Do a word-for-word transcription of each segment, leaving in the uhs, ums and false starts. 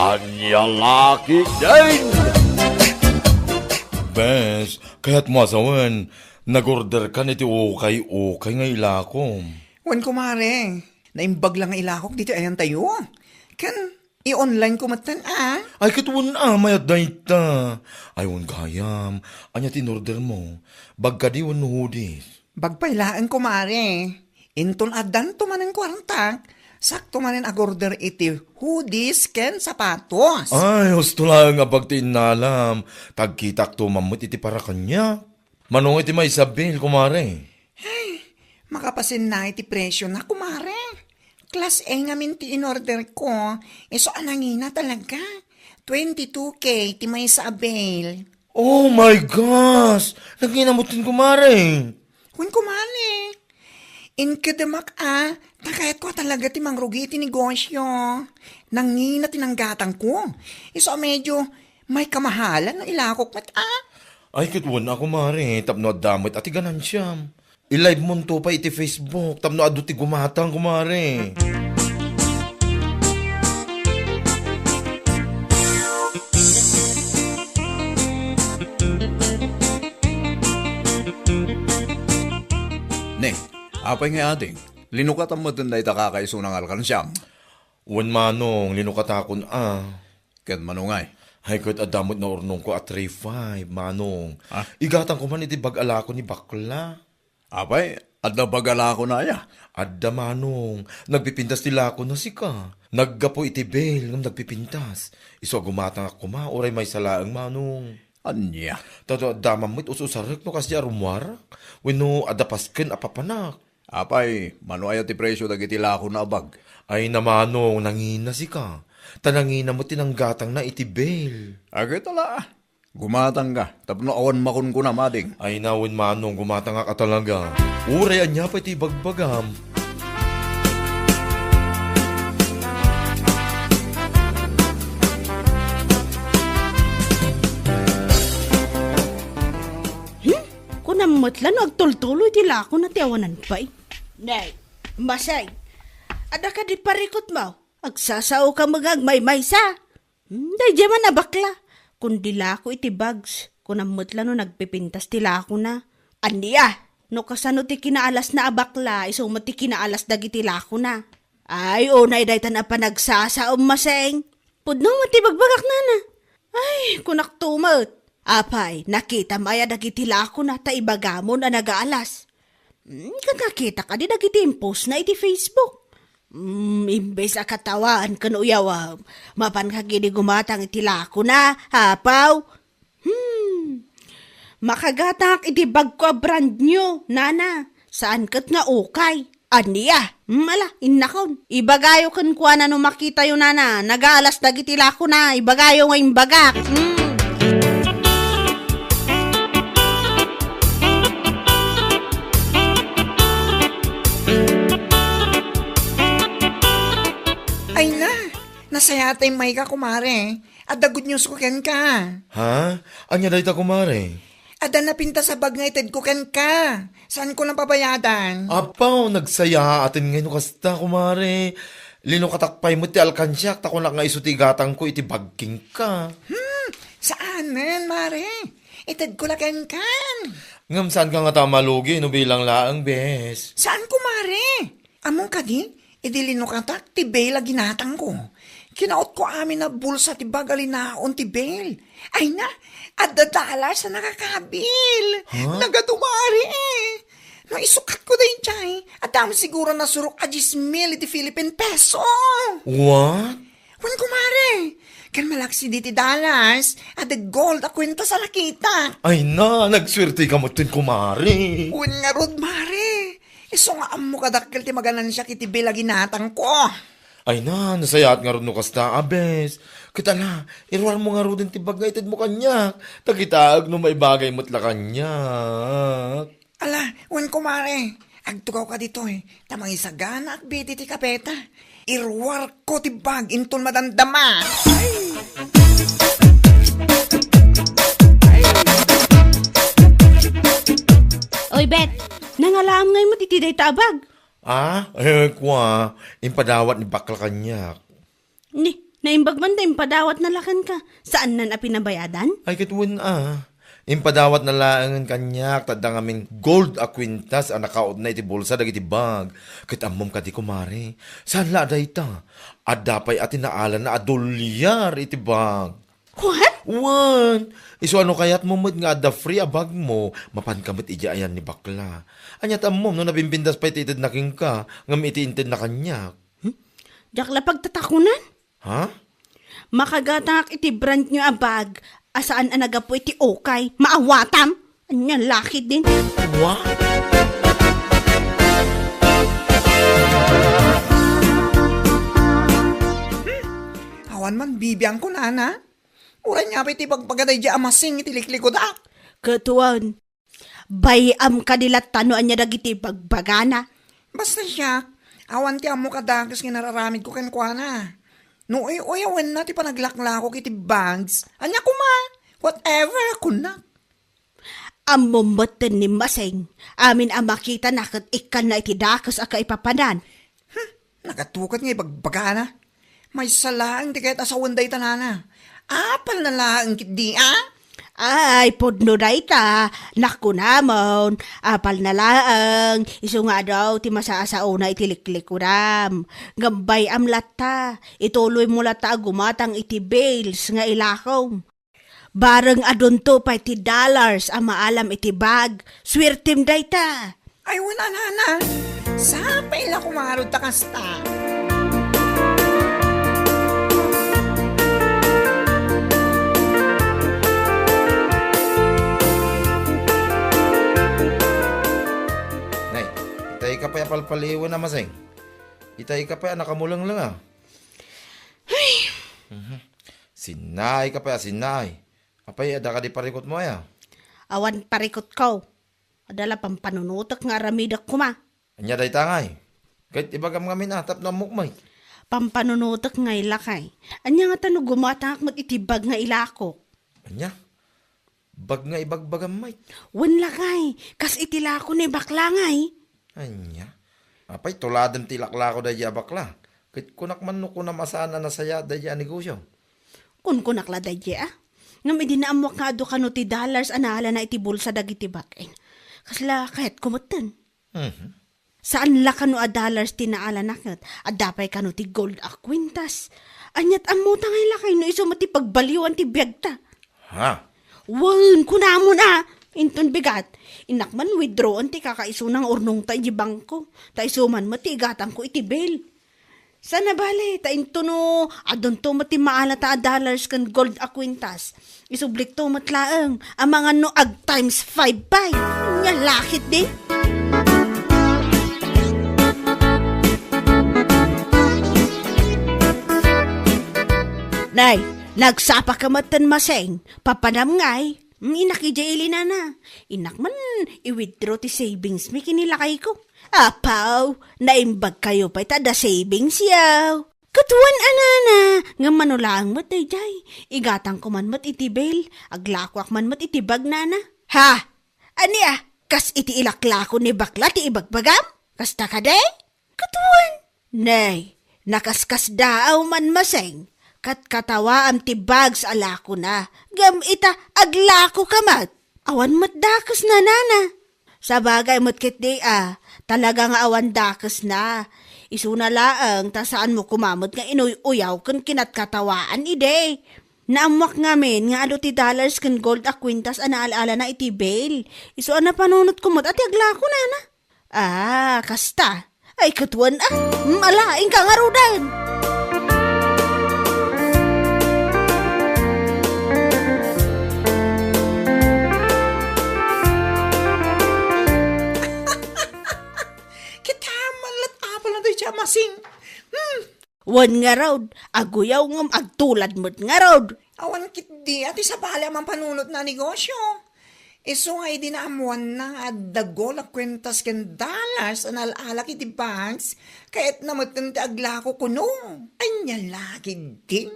Ania la ketdin? Bes, kayatmo a sawen, nag-order kan iti ukay-ukay nga ilako. Wen, kumare, naimbag la nga ilakok ditoy ayantayo. Ken i-online ko metten, a. Ay, ket wen a, mayat dayta. Ay, wen gayam, ania ti in-order mo? Bag kadi wenno hoodies? Bag pay laeng, kumare. Inton addanto manen kuartak, sakto manen ag-order iti hoodies ken sapatos. Ay, husto laeng a bag ti innalam. Tagkitakto man met iti para kaniak. Mano nga iti maysa a bill, kumare? Ay, makapasinna iti presyo na, kumare. Class A ngamin ti in-order ko. Isu a nangina talaga. Twenty-two K ti maysa a bill. Oh my gosh! Nangina metten, kumare. Wen, kumare. Inkedemak a, ta kayatko a talaga ti mangrugi iti negosyo. Nangina ti nanggatangko. Isu a medyo may kamahalan no ilakok met a. Ay, ket wen a, kumare, tapno adda met a ti ganansiam. I-live monto pay iti Facebook tapno adu ti gumatang, kumare. Ne, apay nga ading, linukatam metten dayta kakaisuna nga alkansiam? Wen, manong, linukatakon a. Ket mano ngay? Ay, ket adda met naurnongko a three five, manong. Ah? Igatangko man iti bag a lako ni bakla. Apay, adda bag a lakona aya? Adda, manong. Nagpipintas ti lakona sika. Naggapu iti bill ngem nagpipintas. Isu a gumatangak koma, uray maysa laeng, manong. Ania? Ta adda man met us-usarek no kasdi a rummuarak. Wenno adda pasken a papanak. Apay, mano aya ti presyo dagiti lakona a bag? Ay, na, manong, nangina sika. Ta nangina met ti nanggatangna iti bill. Agay, tala. Gumatangka, tapno awan makunkuna, mading. Ay, na wen, manong, gumatangak a talaga. Uray ania pay ti ibagbagam. Hmm? Kunam met la no agtultuloy ti lakona ti awanan pay. Nay, Masay, adda kadi parikutmo? Agsasaoka met nga agmaymaysa. Hmm, daydiay man a bakla. Kun di lako iti bags, kunam met la no nagpipintas ti lakona. Ania? No kasano ti kinaalasna a bakla, isu met ti kinaalas dagiti lakona. Ay, unay daytan a panagsasaom, Maseng. Pudno met ti bagbagak, nana. Ay, kunakto met. Apay, nakitam aya dagiti lakona ta ibagamon a nagaalas? Hmm, ket nakita kadi dagiti impostna iti Facebook? Hmm, imbes a katawaan ken uyawam, mapanka kadi gumatang iti lakona, apaw? Hmm, makagatangak iti bagko a brand new, nana. Saan ket nga ukay. Ania? Hmm, ala, innakon. Ibagayo kenkuana no makitayo, nana. Nagaalas dagiti lakona. Ibagayo nga imbagak. Hmm. Ay na, nasayaat a immayka, kumare. Adda good news ko kenka. Ha? Ania dayta, kumare? Adda napintas a bag nga itedko kenka. Saanko a pabayadan? Apaw, nagsayaaten ngay no kasta, kumare. Linukatak pay met ti alkansiak, ta kunak nga isu ti igatangko iti bag kenka. Hmm, saanen, mare. Itedko la kenkan. Ngem saanka ngata a malugi no bilang laeng, bes? Saan, kumare? Ammom kadi, idi linukatak ti bail a ginatangko, kinautko amin a bulsa ti bag a linaon ti bail. Ay na, adda dollars a nakakabil. Ha? Nagadu, mare. No isukatko daydiay, adda siguro nasurok a diez mil iti Philippine peso. What? Wen, kumare, ken malaksid iti dollars, adda gold a kuentas a nakitak. Ay na, nagsuerteka metten, kumare. Wen ngarud, mare. Isu nga ammok a dakkel ti maganansiak iti bail a ginatangko. Ay na, nasayaat ngarud no kasta, abes. Ket ala, iruarmo ngaruden ti bag nga itedmo kaniak. Ta kitaek no maibagay met la kaniak. Ala, wen, kumare, agtugawka ditoy, ta mangisaganaak ditoy ti kapeta. Iruarko ti bag inton madamdama. Ay! Ay! Oy, Bet, nangalaam ngay met iti dayta a bag? Ah? Eh, kua, impadawat ni bakla kaniak. Ni, Naimbag man ta impadawatna la kenka. Saannan a pinabayadan? Ay, ket wen a. Impadawatna laengen kaniak ta adda ngamin gold a kwintas a nakautna iti bulsa dagiti bag. Ket ammom kadi, kumare, saan la a dayta. Adda pay a tinaalana a dolyar iti bag. What? Wen, isu a no kayatmo met nga adda free a bagmo, mapanka met idiay ayan ni bakla. Ania ta ammom no nabimbindas pay ti itedna kenka, ngem iti intedna kaniak? Hmm? Diak la pagtatakunan? Ha? Makagatangak iti brand new a bag a saan a nagapu iti ukay. Maawatam! Ania la ketdin? Wa? Hmm. Awan man bibiangko, nana. Uray nga pay ti bagbaga daydiay a masing iti liklikudak. Ket wen, bay-am kadi latta no ania dagiti bagbagana. Basta siak, awan ti ammok a dakes nga inararamidko kenkuana. No uy-uyawenna ti panaglaklakok iti bags, ania koma, whatever a kunak. Ammom metten ni Masing, amin a makitana ket ikkanna iti dakes a kaipapanan. Hmm, nagatukat nga ibagbagana. Maysa laeng ti kayat a sawen dayta, nana. Apalna laeng ketdi a? Ay, pudno dayta. Nakunamon, apalna laeng, isu nga adu ti masaasaona iti liklikudam. Ngem bay-am latta, ituloymo latta a gumatang iti bills nga ilakom. Bareng adunto pay ti dollars a maalam iti bag, suertem dayta. Ay, wen a, nana. Sapay la koma ngarud ta kasta. Nay, itay ka pay a palpaliwen a Masing. Itay ka pay a nakamulengleng a. Ay! Mhm. Sinnaay ka pay a sinnaay. Apay, adda kadi parikutmo aya? Awan parikutko. Adda la pampanunotek nga aramidek koma. Ania dayta ngay? Ket ibagam ngamin a, tapno ammok met. Pampanunotek ngay lakay. Ania ngata no gumatangak met iti bag nga ilakok? Ania? Bag nga ibagbagam met? Wen lakay, kas iti lako ni bakla ngay. Ania? Apay, tuladem ti ilaklako daydiay a bakla. Ket kunak man no kunam a saan a nasayaat daydiay a negosio. Kunkunak la daydiay a. Ngem idi naammuak nga adu kano ti dollars a naalana iti bulsa dagiti bag-en, kasla kayatko metten. Mhm. Saan la kano a dollars ti naalana ket adda pay kano ti gold a kwintas. Aniat ammota ngay lakay no isu met ti pagbalioan ti biagta? Ha? Wen, kunamon a, inton bigat, innak man withdrawan ti kakaisuna nga urnongta iti bangko, ta isu man met ti igatangko iti bill. Saan a bale, ta intono adunto met ti maalata a dollars ken gold a kwintas. Isublikto met laeng, amangan no ag times five pay. Nia la ketdi? Nay, nagsapa ka met ten Masing, papanam ngay. Mm, innak idiay ili, nana. Innak man i-withdraw ti savings mi ken ni lakayko. Apaw, naimbag kayo pay ta adda savings yaw. Ket wen a, nana, ngem mano laeng met daydiay. Igatangko man met iti bill, aglakoak man met iti bag, nana. Ha? Ania? Kas iti ilaklako ni bakla ti ibagbagam? Kasta kadi? Ket wen, nay, nakaskasdaaw man Masing, ket katawaam ti bags a lakona, ngem ita, aglako ka met. Awan met dakesna, nana. Sabagay met ketdi a, talaga nga awan dakesna. Isuna laeng ta saanmo koma met nga inuy-uyaw ken kinatkatawaan idi. Naammuak ngamin nga adu ti dollars ken gold a kwintas a naal-alana iti bill. Isu a napanunotko met a ti aglako, nana. Ah, kasta. Ay, ket wen a. Mm, ala, inka ngaruden. Kita man la't apal na tayo siya, Masing. Hmm. Wen ngarud, aguyaw ngem agtulad met ngarud. Awan ketdi a ti sabali a mampanunotna a negosio. Isu nga idi naammuanna nga adda gold a kwintas ken dollars a naal-alak iti banks, kayatna metten ti aglako kuno. Ania la ketdin?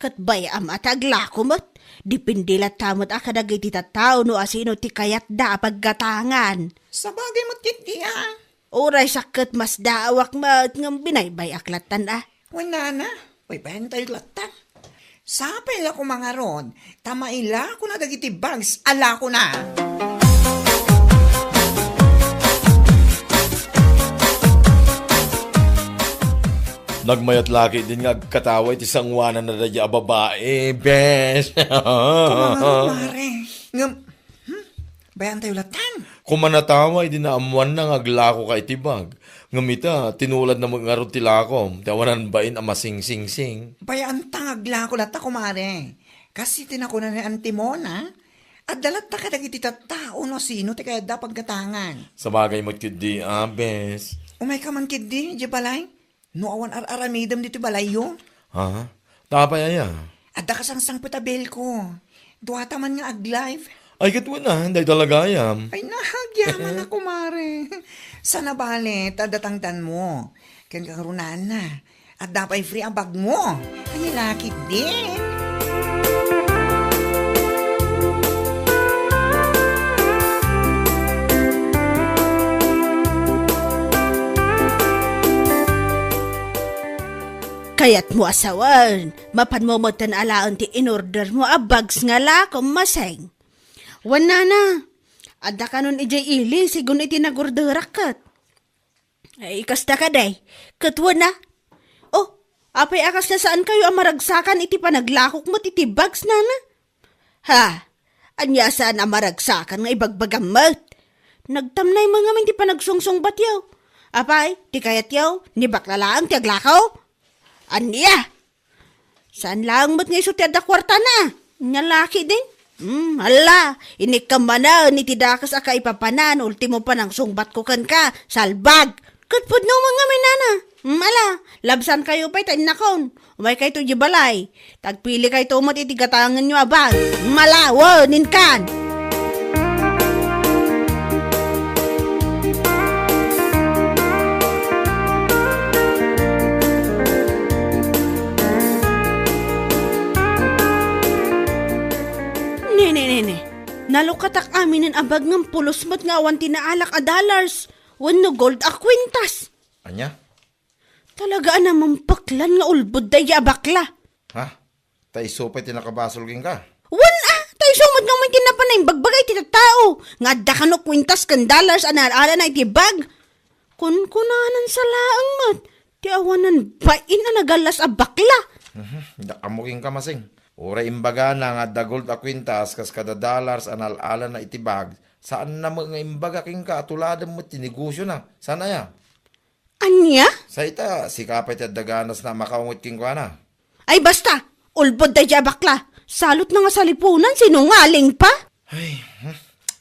Ket bay-am a ti aglako met. Depende latta met a kadagiti tattao no asino ti kayatda a paggatangan. Sabagay met ketdi a. Uray sakket masdaawak met ngem binaybay-ak lattan a. Wen nana, Uy, bayantayo latta. Sapay la koma ngarud, ta mailakona dagiti bags a lakona. Nagmayat la ketdin nga agkatawa iti sangoananna daydiay a babai, bes. Koma ngarud, mare. Ngem, hmm? Bayantayo latan. Koma natawa idi naammoanna nga aglakoka iti bag. Ngem ita, tinuladna met ngarud ti lakom, ti awanan bain a masingsing. Bayaanta nga aglako latta, kumare. Kas iti nakuna ni Auntie Mona, adda latta kadagiti tattao no sino ti kayatda a paggatangan. Sabagay met ketdi, a, bes. Umayka man ketdi, idiay balay. No awan ar-aramidem ditoy balayyo? Ha? Apay aya? Adda kasangsangpet a bilko. Duata man nga ag-live. Ay, ket wen a, dayta la gayam. Ay, nahagyaman a, kumare. Saan a bale, ta adda tangdanmo. Ken kangrunaan na. Adda pay free a bagmo. Ay, lakit din. Kayatmo a sawen, mapanmo metten alaen ti in-ordermo a bags nga lakom, Maseng. Wen, nana, adda kanon idiay ili, sigun iti nag-orderak ket. Ay, kasta kadi, ket wen a. Oh, apay a kasla saankayo a maragsakan iti panaglakok met iti bags, nana? Ha? Ania saan a maragsakan nga ibagbagam met? Nagtamnay met ngamin ti panagsungsungbatyo. Apay, ti kayatyo, ni bakla laeng ti aglako? Ania? Saan laeng met nga isu ti adda kuartana? Ania lakit din? Hmm, ala, inikka manen iti dakes a kaipapanan, ultimo panangsungbatko kenka, salbag. Ket pudno met ngamin, nana. Hmm, ala, labsankayo pay ta innakon. Umaykayto idiay balay. Tagpilikayto met iti gatangenyo a bag. Malawen, inkan! Nene, nene. Nalukatak aminen a bag ngem pulos met nga awan ti naalak a dollars wenno gold a kwintas. Ania? Talaga a namempeklan nga ulbod daydiay a bakla. Ha? Ta isu pay ti nakabasol kenka? Wen a, ta isu met ngamin ti napan naimbagbaga iti tattao nga adda kano kwintas ken dollars a naal-alana iti bag. Kunkunanan sa laeng met ti awanan bain a nagallas a bakla. Mhm, diak ammo kenka, Maseng. Uray imbagana nga adda gold a kwintas kas kada dollars a naal-alana iti bag, saanna met nga imbaga kenka a tuladem met ti negosiona. Saan aya? Ania? Sa ita, sika pay ti adda ganasna a makaunget kenkuana. Ay, basta! Ulbod daydiay a bakla! Salutna nga salipunan, sinungaling pa! Ay, hmm.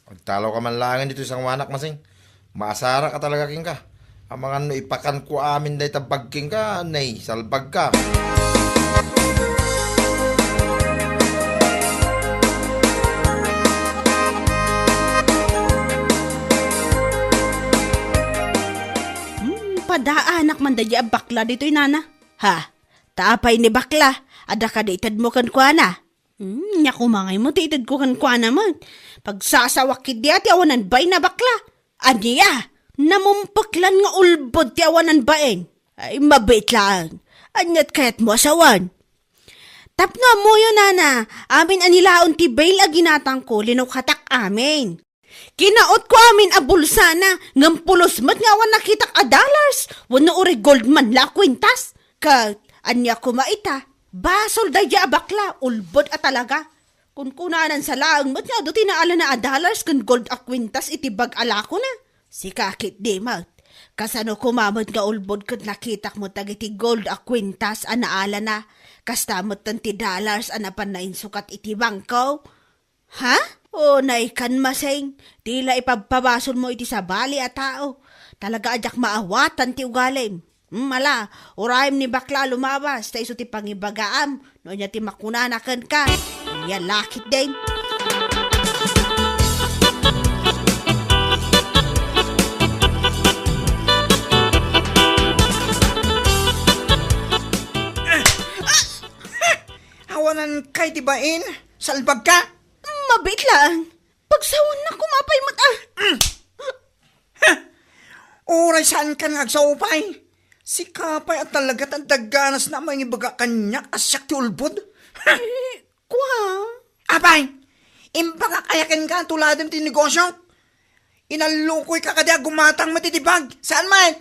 Agtalawka man laengen ditoy sangoanak, Maseng. Maasarak a talaga kenka. Amangan no ipakanko amin dayta bag kenka, nay, salbagka. Hmm, padaanak man daydiay a bakla ditoy, nana. Ha? Ta apay ni bakla? Adda kadi itedmo kenkuana? Hmm, nia koma ngay mo ti itedko kenkuana met. Pagsasawak ketdi a ti awanan bain a bakla. Ania? Namempeklan nga ulbod ti awanan bain. Ay, mabiit laeng. Aniat kayatmo a sawen? Tapno ammoyo, nana, amin a nilaon ti bail a ginatangko, linukatak amin. Kinautko amin a bulsana, ngem pulos met nga awan nakitak a dollars, wenno uray gold man la a kwintas. Ket ania koma ita? Basol daydiay a bakla, ulbod a talaga. Kunkunanan sa laeng met nga adu ti naalana a dollars ken gold a kwintas iti bag a lakona. Sika ketdi met. Kasano koma met nga ulbod ket nakitak met dagiti gold a kwintas a naalana? Kasta metten ti dollars a napan nainsukat iti bangko? Ha? O, naikan, Maseng, ti la ipabpabasolmo iti sabali a tao. Talaga a diak maawatan ti ugalim. Hmm, ala, urayem ni bakla a lumabas, ta isu ti pangibagaam, no ania ti makunana kenka. Ania lakit din. Awanan kay ti bain, salbagka. Mabiit laeng. Pagsawennak koma pay met a. Uray saankan nga agsaupay. Sika pay a talaga ta adda ganasna a mangibaga kaniak a siak ti ulbod. Eh, kua? Apay, imbagak aya kenka a tuladem ti negosio? Inallukoyka kadi a gumatang met iti bag. Saan met?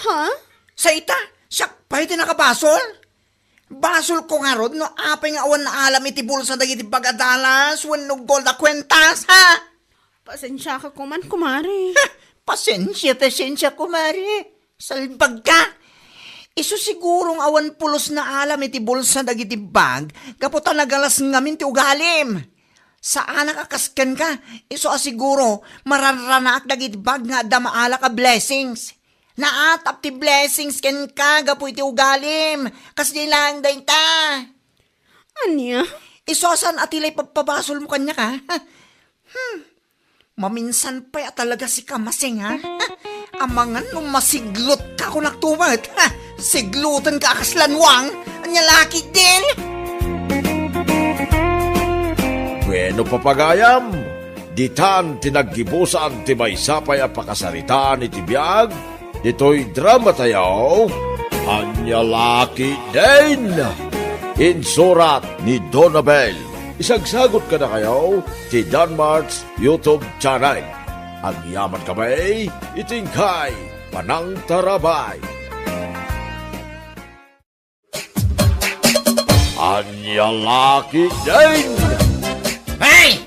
Ha? Sa ita, siak pay ti nakabasol. Basolko ngarud no apay nga awan naalam iti bulsa dagiti bag a dalas wenno gold a kuentas, ha? Pasensiaka koman, kumare. Ha! Pasensia, pasensia, kumare. Salbagka. Isu siguro nga awan pulos naalam iti bulsa dagiti bag gapu ta nagalas ngamin ti ugalim. Saanak a kas kenka, isu a siguro, mararanaak dagiti bag nga adda maalak a blessings. Naatap ti blessings kenka gapu iti ugalim. Kasdi laeng dayta. Ania? Isu a saan a ti lay pagpabasolmo kaniak, ha? Hmm. Maminsan pay a talaga sika, Masing, ha? Amangan no masiglutka kunak tumet, ha? Siglutenka a kas lanwang. Ania la ketdin? Bueno, papagayam, ditan ti naggibusan ti maysa pay a pakasaritaan iti biag ditoy dramatayo, Ania la ketdin? Insurat ni Donabel. Isagsagot kadakayo ti Danmart's YouTube channel. Agyamankami iti inkay panangtarabay. Ania la ketdin? Hey!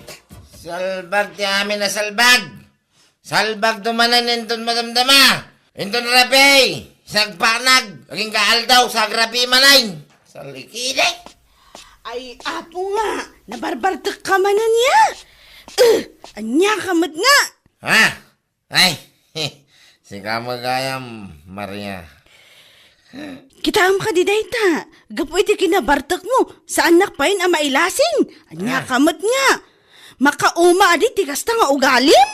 Salbag ti amin a salbag! Salbagto manen inton madamdama! Inton rabii! Sagpanag! Agingga aldaw, sagrabii manen! Salikide! Ay, apo nga! Nabarbartekka manen ya! Eh, ania ka met nga? Ha? Ay, sika met gayam, Maria. Kitaem kadi dayta, gapu iti kinabartekmo, saannak payen a mailasing. Ania Ah. ka met nga? Makauma adi ti kasta nga ugalim?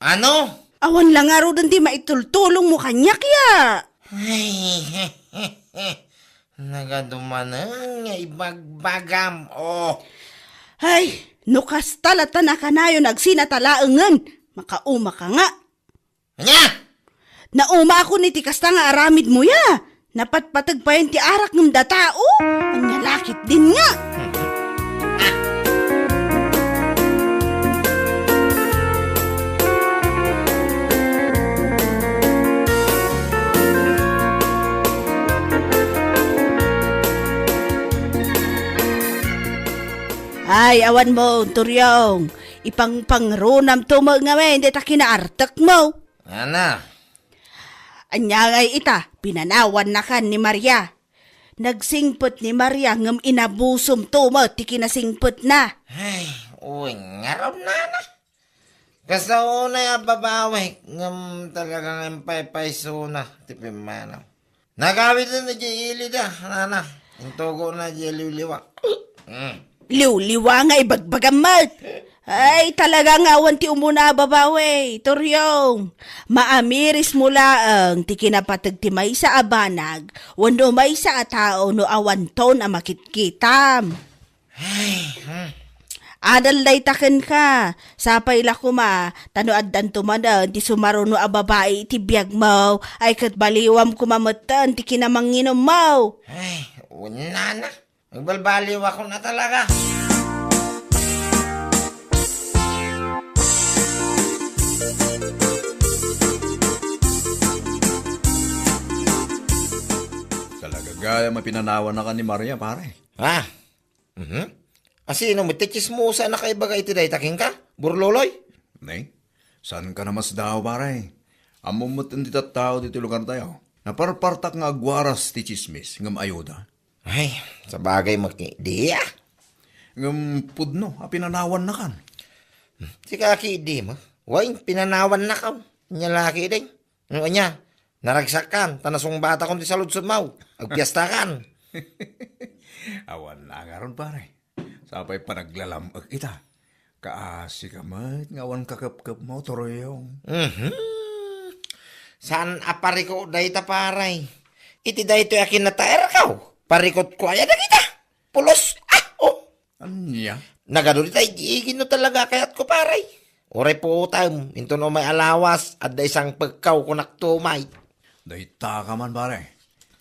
Ano? Awan la ngaruden ti maitultulongmo kaniak ya. Ay, nagadumanen nga ibagbagam, oh. Ay, no kasta latta nakanayon agsinatalaengen, makauma ka nga. Ania? Naumaakon iti kasta nga aramidmo ya. Napatpateg payen ti arak ngem datao. Ania la ketdin nga? Ay, awan mo, Turyong. Ipangpangrunam to met ngamin, dita kinaartekmo. Ana. Ania ngay ita, pinanawannakan ni Maria. Nagsingpet ni Maria ngem inabusom to met ti kinasingpetna. Ay, uy, ngarud, nana. Kasta unay a babawek, ngem talaga nga impaypaysona ti pimmanaw. Nagawiden idiay ilida, nana. Intugona idiay liwliwa. Mm. Liwliwa nga ibagbagam met. Ay, talaga nga awan ti umuna a babawi, Turyong. Maamirismo laeng ti kinapateg ti maysa a banag wenno maysa a tao no awanton a makitkitam. Ay, hmm. Adal dayta kenka, sapay la koma, ta no addanto manen ti sumaruno a babai iti biagmo, ay ket baliwam koma metten ti kinamanginommo. Ay, unana. Magbaliwakon a talaga. Talaga gayam a pinanawannakan ni Maria, pare. Ha? Mhm. Asino met ti tsismosa a nakaibaga iti dayta kenka, Burloloy? Ne? Saanka a masdaaw, pare. Ammom met ti tattao ditoy lugartayo. Naparpartak nga agwaras ti tsismis, ngem ayuda. Ay, sabagay, makidi, ah. Ngem pudno a pinanawannakan. Sika, kidi mo. Way, pinanawannakaw. Ania la ketdin. No ania, naragsakkan, ta nasungbatakon ti saludsodmo. Agpiestakan. Awan la ngarud, pare. Sapay panaglalam-ek ita. Kaasi ka met nga awan kakepkepmo, Turyong. Mhm. Saan a pariko dayta, pare. Iti daytoy a kinataerko, parikotko aya dagita. Pulos. Ah, oh. Ania? Nagadu dita igi-igi no talaga kayatko, pare. Uray puotem, inton umay a lawas, adda isangpekkaw, kunak tumay. Dayta ka man, pare.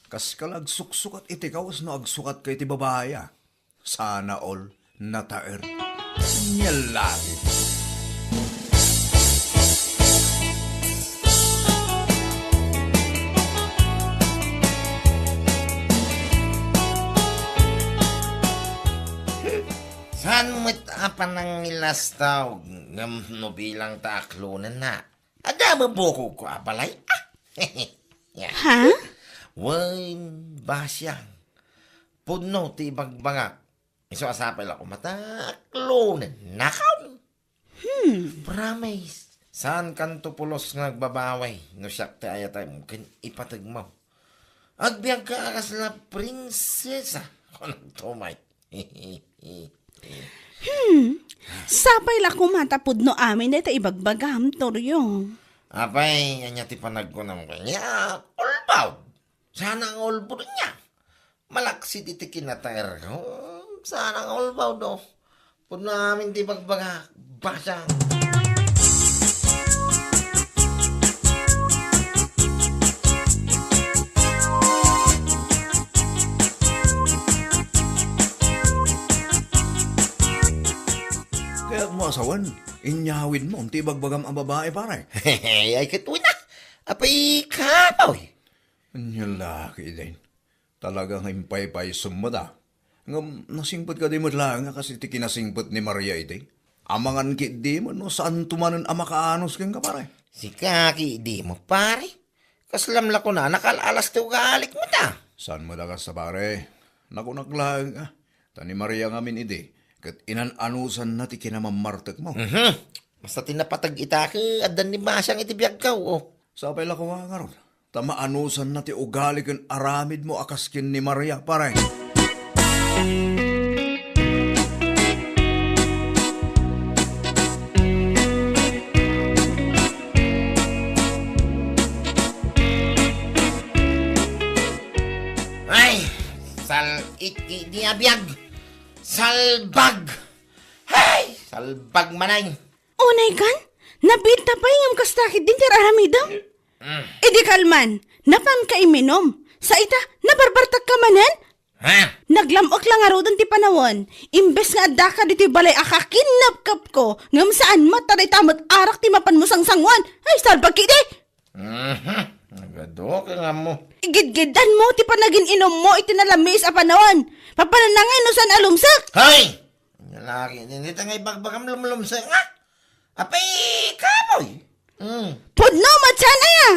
Kas ka la agsuksukat iti kawes no agsukatka iti babai, a. Sana all nataer. Nia la. Saan met a panangilastaw ngem no bilang ta aklonenna? Adda mabukogko a balay? Ah! Ha? Wen, basiang. Pudno ti ibagbagak. Isu a sapay la koma ta aklonennakon. Hmm. Promise. Saankanto pulos nga agbabawi no siak ti ayatem ken ipategmo. Agbiagka a kasla prinsesa. Kunagto met. Hmm. Sapay la koma ta pudno amin dayta ibagbagam, Toriong. Apay, ania ti panagkunam kaniak? Ulbaw. Sana nga ulbod niya. Malaksid iti kinataerko. Sana nga ulbaw, no. Pudno amin ti ibagbagak. Basiang. Kayatmo a sawen, inyawidmo ti ibagbagam a babai, pare. Ay, ket wen a. Apay, kapoy. Ania la ketdin. Talaga nga impaypaysom met a. Ngem nasingpet kadi met laeng a kas iti kinasingpet ni Maria idi? Amangan ketdi met no saanto manen a makaanus kenka, pare. Sika ketdi met, pare. Kaslam la kunana, kal-alas ti ugalik met a. Saan met a kasta, pare? Nakunak laeng a. Ta ni Maria ngamin idi, ket inan-anusanna ti kinamammartekmo. Mhm. Basta ti napateg ita ket addan ni basiang iti biagko, o. Sapay la koma ngarud. Ta maanusanna ti ugali ken aramidmo a kas ken ni Maria, pare. Ay, sal-it ketdi a biag. Salbag. Ay, salbag manen. Unay kan? Nabiit ta pay ngem kasta ketdin ti ar-aramidem? Mm. Idi kalman, napanka iminum. Sa ita, nabarbartekka manen? Ha? Naglam-ek la ngaruden ti panawen. Imbes nga addaka ditoy balay a kakinnapkapko, ngem saan met ta dayta met arak ti mapanmo sangsanguan. Ay, salbag ketdi! Mhm. Nagadu ka nga mo. Igidgiddanmo ti panagin-inummo iti nalamiis a panawen. Papananangay no saan a lumsek. Hoy! Lalaki, dita nga ibagbagam lumlumsek, nga? Apay, kapoy! Mm. Pudno met saan aya?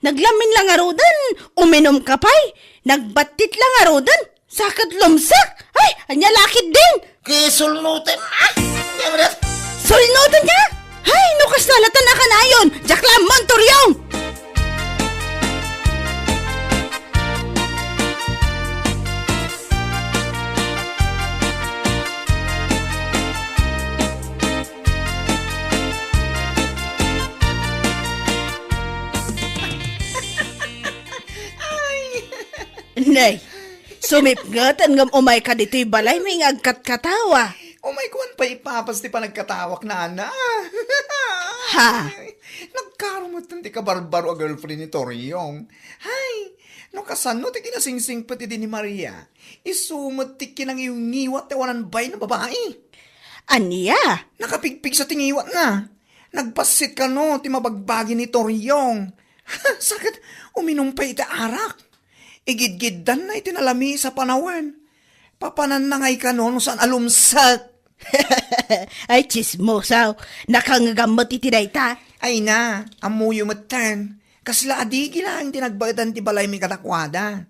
Naglamin la ngaruden, uminumka pay. Nagbattit la ngaruden, sa ket lumsek. Ay, ania la ketdin? Kisulnutem, ah! Ania met? Sulnutenka? Ay, no kasta la ta nakanayon, diak la ammo, Toriong! Ay! Nay, sumipngeten ngem umayka ditoy balaymi nga agkatkatawa. Umayko man pay ipapas ti panagkatawak, nana. Ha? Nagkarumetten ti kabarbaro a girlfriend ni Toriong. Hay, no kasano ti kinasingsingpet idi ni Maria, isu met ti kinangiwngiwat ti awanan bain a babai. Ania? Nakapigpigsa ti ngiwatna. Nagbassit kano ti mabagbagi ni Toriong. Sa ket, uminum pay iti arak. Igidgiddanna iti nalamiis a panawen. Papananangay kano no saan a lumsek. Ay, tsismosa. Nakangngegam met iti dayta. Ay na, ammoyo metten. Kasla adigi laeng ti nagbaetan ti balaymi kadakuada.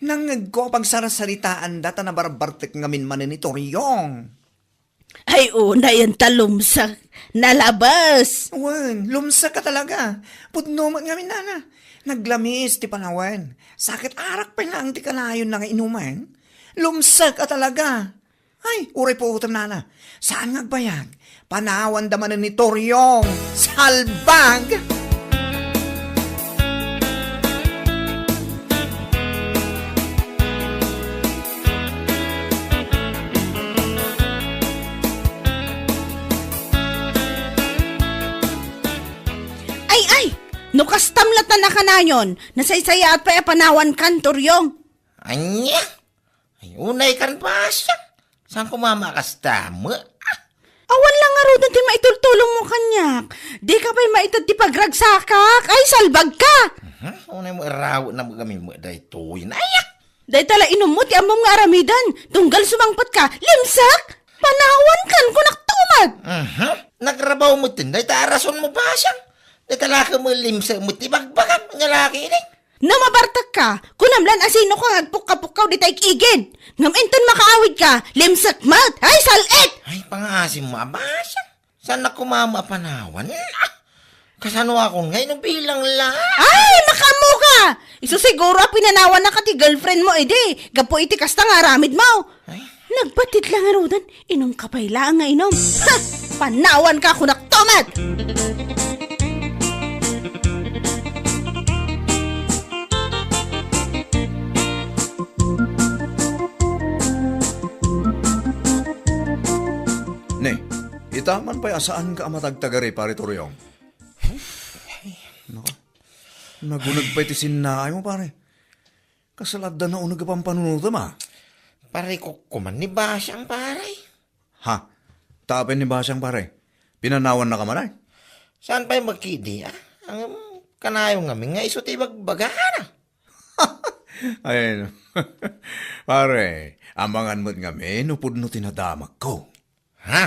Nangngegko a pagsarsaritaanda ta nabarbartek ngamin manen ni Toriong. Ay, unayen ta lumsek. Nalabes. Wen, lumsek a talaga. Pudno met ngamin, nana. Naglamiis ti panawen. Sa ket arak pay laeng ti kanayonna nga inumen. Lumsek a talaga. Ay, uray puotem, nana. Saan nga agbayag. Panawanda manen ni Toriong. Salbag! Ay, ay! No Kastam latta nakanayon, nasaysayaat pay a panawankan, Toriong. Ania? Ay, unay kan Basiang. Saan ko mamakastam? Awan la ngaruden ti maitultulongmo kaniak. Dika pay maited ti pagragsakak. Ay, salbagka! Mhm, unay mo iraw na magami mo daytoy. Ay, ah! Dayta la inummo ti ammom nga aramiden. Tunggal sumangpetka, limsek! Panawankan, kunak tumat! Mhm. Nagrabaw mo tin, dayta a rason mo, Basiang. Dayta la ka mo limsek mo ti bagbagam, nga laki ini. No mabartekka, kunam lan a sino ka nga agpukka-pukkaw dita igid. Ngem inton makaawidka, limsek met. Ay, sal-it! Ay, pangaasim mo, a Basiang. Saan na kumama a panawan? Ah! Kasano akon nga ino bilang la? Ay, makaammoka! Isu siguro a pinanawannaka ti girlfriend mo, idi, gapu iti kasta nga aramid mo. Ay. Nagbatit la ngaruden, inumka pay laeng nga inum. Ha! Panawanka, kunak tumat! Ne, itaman pay a saanka a matagtagari, Pare Toriong. Naka, naguneg pay ti sinnaay mo, pare. Kasla adda nauneg a pampanunotem, a. Pare, kukkuman ni Basiang, pare. Ha? Tapin ni Basiang, pare? Pinanawannaka man, ay? Saan pay makidi, a? Ang kanayon ngamin nga isu ti ibagbagana. Ay, no. Pare, amangan met ngamin no pudno ti nadamagko. Ha?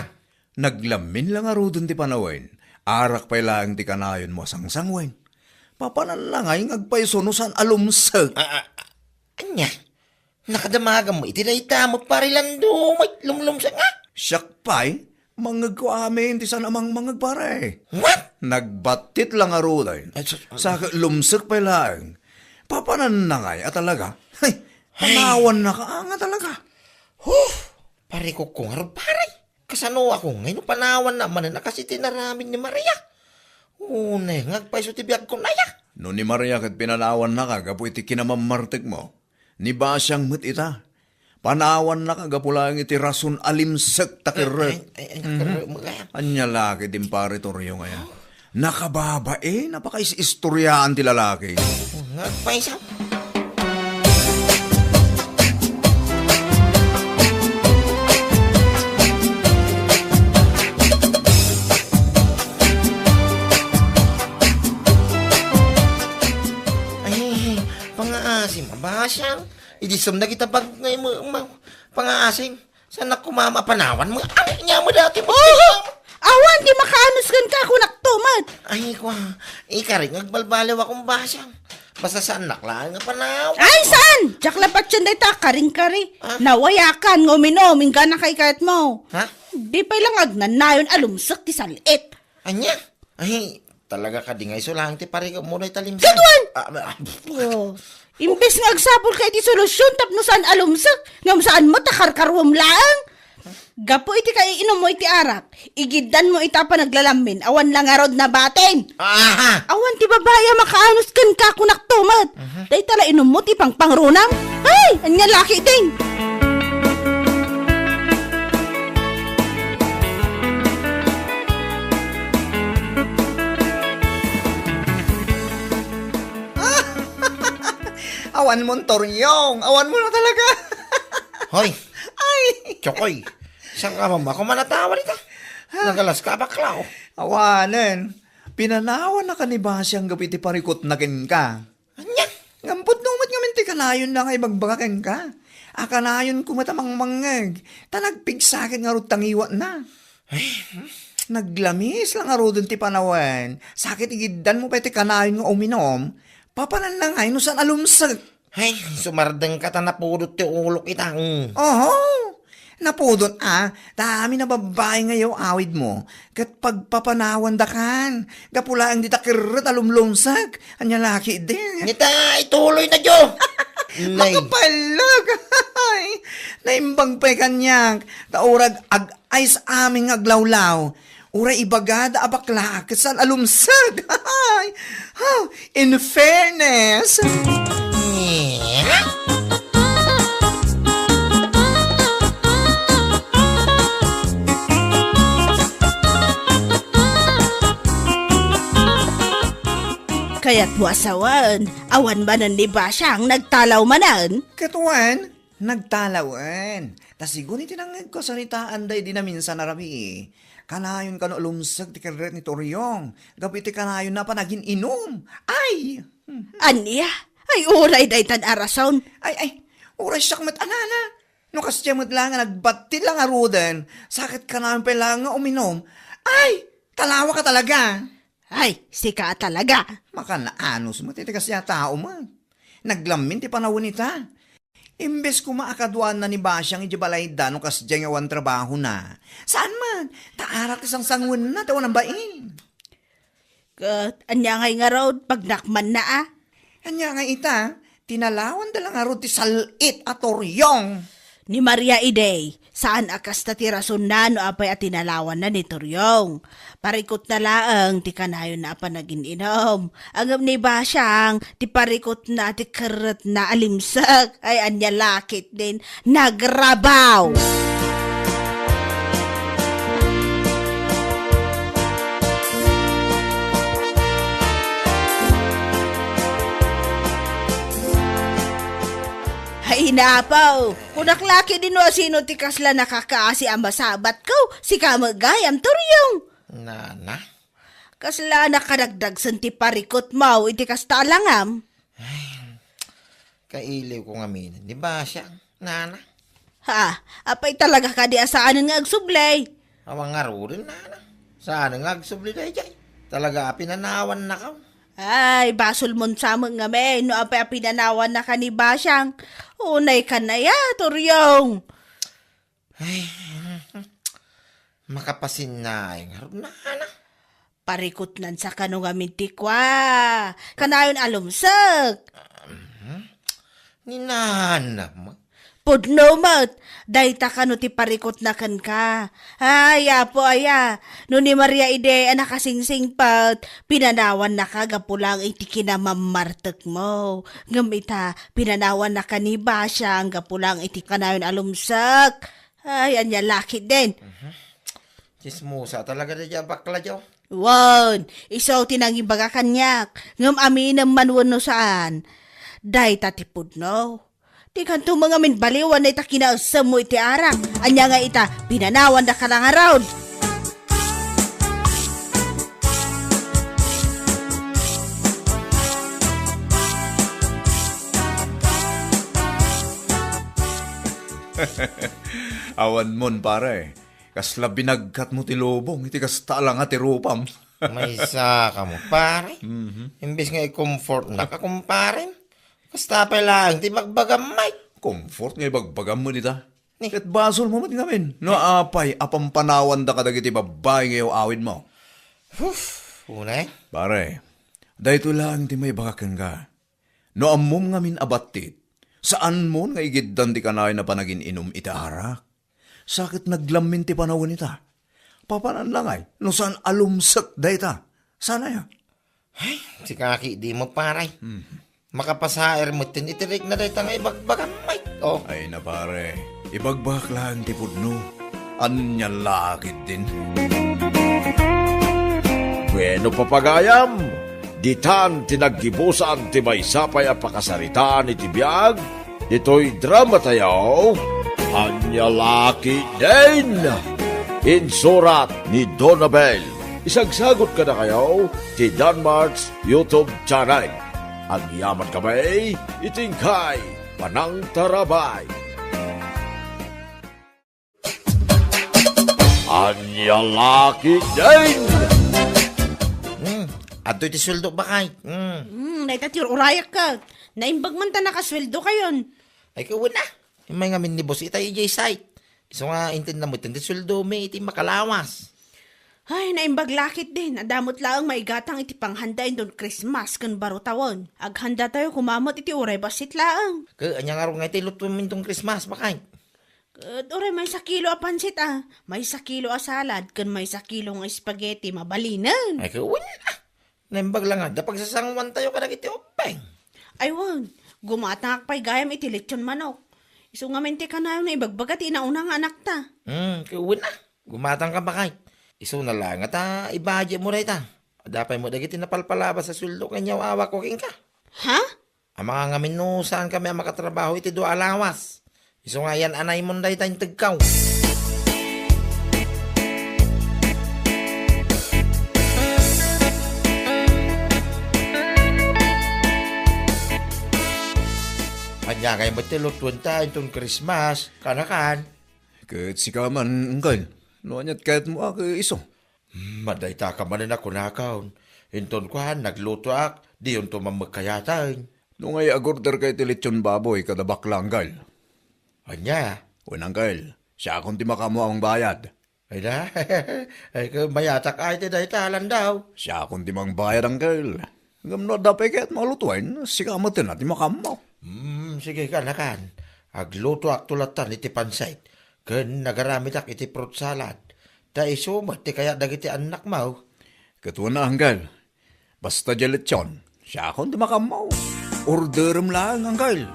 Naglamin la ngaruden ti panawen, arak pay laeng ti kanayonmo a sangsangwen. Papananna ngay nga agpayso no saan a lumsek. A, a, ania? Nakadamagam mo iti dayta mo, pare Lando, may lumlumsek nga? Siak pay, mangngegko amin ti saan a mangmangngeg, pare. What? Nagbatit la ngaruden. Ay, sus-, Sa lumsek pay laeng. Papananna ngay a talaga? Ay, Ay. Panawannaka nga talaga. Huh! Pare, kukko ngarud, pare. Kasano ako ngay no panawanna manen a kas iti inaramid ni Maria? Unay nga agpayso ti biagko, aya? No ni Maria ket pinanawannaka gapu iti kinamammartekmo, ni Basiang met ita. Panawannaka gapu laeng iti rason a limsek ta kerrek. Ay, ay, ay, Mhm. Kerrek, magayam. Ania la ket, impare Toriong, aya? Nakababain a pakaisistoriaan ti lalaki. Nga agpayso. Ay, pangaasim a Basiang. Idi sumna kita bag-, ngay mo, ma-, pangaasim. Saan na kumama panawan mo? Ay, nya mo dati mo. Oho! Awan, di makaanus kenka, kunak tumat. Ay, kwa, ikarik nga agbalbaliw akong Basiang. Basta saan nak laeng nga panawan. Ay, saan? Diak la patien dayta, karing-kari. Ah? Nawayakan nga uminom, inggana kay kayat mo. Ha? Di pay lang agnanayon a lumsek ti sal-it. Ania? Ay, talaga kadi nga isu laeng ti parikupmo dayta limsek. Kaduan! Ah, ah, Oh. Imbes nga agsapulka iti solusyon tapno saan a lumsek, ngem saan met a karkaruem laeng. Gapu iti kaiinummo iti arak, igiddanmo ita a panaglalamin, awan la ngarud nabatin. Aha! Awan ti babai a makaanus kenka, kunak tumet. Aha. Dayta la inummo ti pangpangrunam. Ay, ania la ketdin? Awan mo, Toriong. Awan mo na talaga. Hoy. Ay. Chokoy. Saan ka, mama? Ako manatawa dita. Nagalas ka, bakla, oh. Awanen. Pinanawan na ka ni Basiang gapu iti parikut na kenka. Ania? Ngem pudno met ngamin ti kanayon na nga ibagbaga kenka. A kanayon ko met a mangmangngeg, ta nagpigsa ket ngarud ta ngiwatna. Ay, hmm? Naglamis la ngaruden ti panawen. Sa ket igiddan mo pay ti kanayon nga uminom. Papananna ngay no saan a lumsek. Ay, sumardeng ka ta napudot ti ulok ita. Mm. Oho. Napudot a, ta amin a babbai nga yaw awid mo, ket pagpapanawan dakan, gapu laeng dita kerrek a lumlumsek, ania la ketdin? Nita, ituloy na, Jo! Nay. Makapallag! Ay, naimbag pay kaniak, ta urag ag-ayos amin nga aglawlaw, uray ibagada a bakla, ket saan a lumsek! Ay, ha, in fairness! Kayatmo a sawen, awan manen ni Basiang nagtalaw manen? Ket wen, nagtalawen. Ta sigun iti nangngegko a saritaan daydi naminsan a rabii, kanayon kano a lumsek ti kerrek ni Toriong, gapu iti kanayonna a panagin-inum. Ay! Ania? Ay, uray daytan a rason. Ay, ay, uray siak met a nana. No kasdiay met laeng a nagbattit la ngaruden, sa ket kanayon pay laeng nga uminum. Ay, talawaka talaga. Ay, sika talaga. Makan-anus met iti kasdiay a tao met. Naglammin ti panawen ita. Imbes koma a kaduaenna ni Basiang idiay balayda no kasdiay nga awan trabahona. Saan met, ta arak ti sangsanguenna ta awan a bain. Ket ania ngay ngarud, pagnakmanna a? Ania ngay ita, tinalawanda la ngarud ti sal-it a Toriong. Ni Maria idi, saan a kasta ti rasonna no apay a tinalawanna ni Toriong. Parikutna laeng ti kanayonna a panagin-inum. Ngem ni Basiang, ti parikutna ti kerretna a limsek. Ay, ania la ketdin, nagrabaw! Ay, napaw! Kunak la ketdin no asino ti kasla nakakaasi a masabatko, sika met gayam, Toriong. Nana? Kasla nakadagdagsen ti parikutmo iti kasta a langam? Ay, kailiwko ngamin ni Basiang, nana. Ha, apay talaga kadi a saanen nga agsubli? Awan ngaruden, nana. Saanen nga agsubli daydiay. Talaga a pinanawannaka. Ay, basolmon sa met ngamin no apay a pinanawannaka ni Basiang. Unay ka na ya, Toriong. Ay, makapasinnaay ngarud, nana. Parikutnan sa kano ngamin ti kua. Kanayon a lumsek. Mhm. Ni nana met. Pudno met. Dayta kano ti parikutna kenka. Ay, Apo aya. No ni Maria idi a nakasingsingpet, pinanawannaka gapu lang iti kinamammartekmo. Ngem ita, pinanawannaka ni Basiang gapu lang iti kanayon a lumsek. Ay, ania la ketdin. Mhm. Tsismosa talaga daydiay a bakla, Joe. Wen, isu ti nangibaga kaniak, ngem aminem man wenno saan. Dayta ti pudno. Dikanto met ngamin baliwan dayta kinaesemmo iti arak. Ania ngay ita, pinanawandaka la ngarud. Awan mon, pare. Kasla binagkatmo ti lubong iti kasta a langa ti rupam. Maysa kamo, pare. Mhm. Imbes nga i-comfortnaka, kumpare. Kasta pay laeng ti bagbagam, Mike. Comfort nga ibagbagam met ita. Ni? Ket basolmo met ngamin no apay a pampanawanda kadagiti babbai nga iaw-awidmo. Huf, unay. Pare, daytoy laeng ti maibaga kenka. No ammom ngamin a battit, saanmon nga igiddan ti kanayon a panagin-inum iti arak. Sa ket naglammin ti panawen ita. Papananna ngay no saan a lumsek dayta. Saan aya? Ay, sika ketdi met, pare. Hmm. Makapasaer metten iti rikna dayta nga ibagbagam, Mike. Oh. Ay na, pare. Ibagbagak laeng ti pudno. Ania la ketdin? Bueno, papagayam, ditan ti naggibusan ti maysa pay a pakasaritaan iti biag ditoy dramatayo, Ania la ketdin? Insurat ni Donabel. Isagsagut kadakayo ti Danmart's YouTube channel. Agyaman kami iti inkay panangtarabay. Ania la ketdin? Hmm, adtoy ti sueldo, bakay. Hmm. Hmm, dayta ti ur-urayak ka. Naimbag man ta nakasueldo kayon. Ay, kawen a. Immay ngamin ni boss itay idiay site. Isu nga intedna metten ti sueldomi iti makalawas. Ay, naimbag la ketdin. Adda met laeng maigatang iti panghanda inton Christmas ken baro tawen. Aghanda tayo koma met iti uray bassit laeng. Ke, ania ngarud nga iti lutom inton Christmas, bakay? Ket uray maysa kilo a pansit a, maysa kilo a salad, ken maysa kilo nga spaghetti, mabalinen. Ay, kawen a. Naimbag la nga, da pagsasanguan tayo kadagiti ubbing. Ay, wen, gumatangak pay gayam iti lechon manok. Isu ngamin ti kanayon nga ibagbaga ti inauna nga anakta. Hmm, kawen a. Gumatang ka, bakay. Isu na la nga ta ibudget mo dayta. Adda pay met dagiti napalpalabas a sueldo ken yaw-awak ko kenka. Ha? Amangan ngamin no saan kami a makatrabaho iti dua a lawas. Isu nga ayan-anaymo dayta integko. Ania ngay met ti lutuenta inton Christmas, kanakan? Ket sika man, Uncle, no aniat kayatmo a ket isu? Hmm, adda ita ka manen a kunakon. Inton kuan, naglutoak, diyonto man met kayaten. No ngay, agorderka iti lechon baboy kada bakla, Uncle. Ania? Wen, Uncle, siakon ti makaammo a mangbayad. Ay na, ay, ka-, mayatak ay ti dayta, Landaw. Siakon ti mangbayad, Uncle. Ngem no adda pay kayatmo a lutoen, sika met ti makaammo. Hmm, sige, kanakan. Aglutoakto lattan iti pansit, ken nagaramidak iti fruit salad. Ta isu met ti kayat dagiti annakmo. Ket wen a, Uncle. Basta diay lechon, siakon ti makaammo. Orderem laeng, Uncle.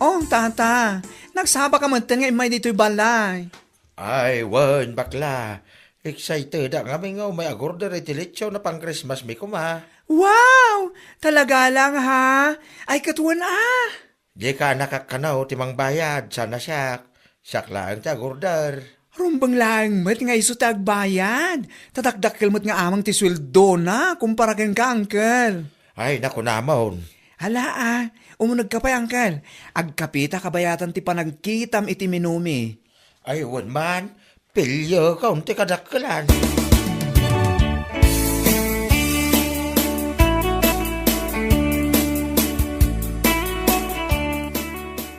Oh, tata, nagsaba ka metten nga immay ditoy balay. Ay, wen, bakla. Excited-ak ngamin nga umay agorder iti lechon a pang-Christmas mi koma. Wow! Talaga lang, ha? Ay, ket wen, ah! Dika nakakkano ti mangbayad, saan a siak. Siak laeng ti agorder. Rumbeng laeng met nga isu ti agbayad. Ta dakdakkel met nga amang ti sueldona kumpara kenka, Uncle. Ay, nakunamon. Ala, ah, umunegka pay, Uncle. Agkapita kabayatan ti panagkitam iti menumi. Ay, wen man, pilio ka, unti kadakkelan.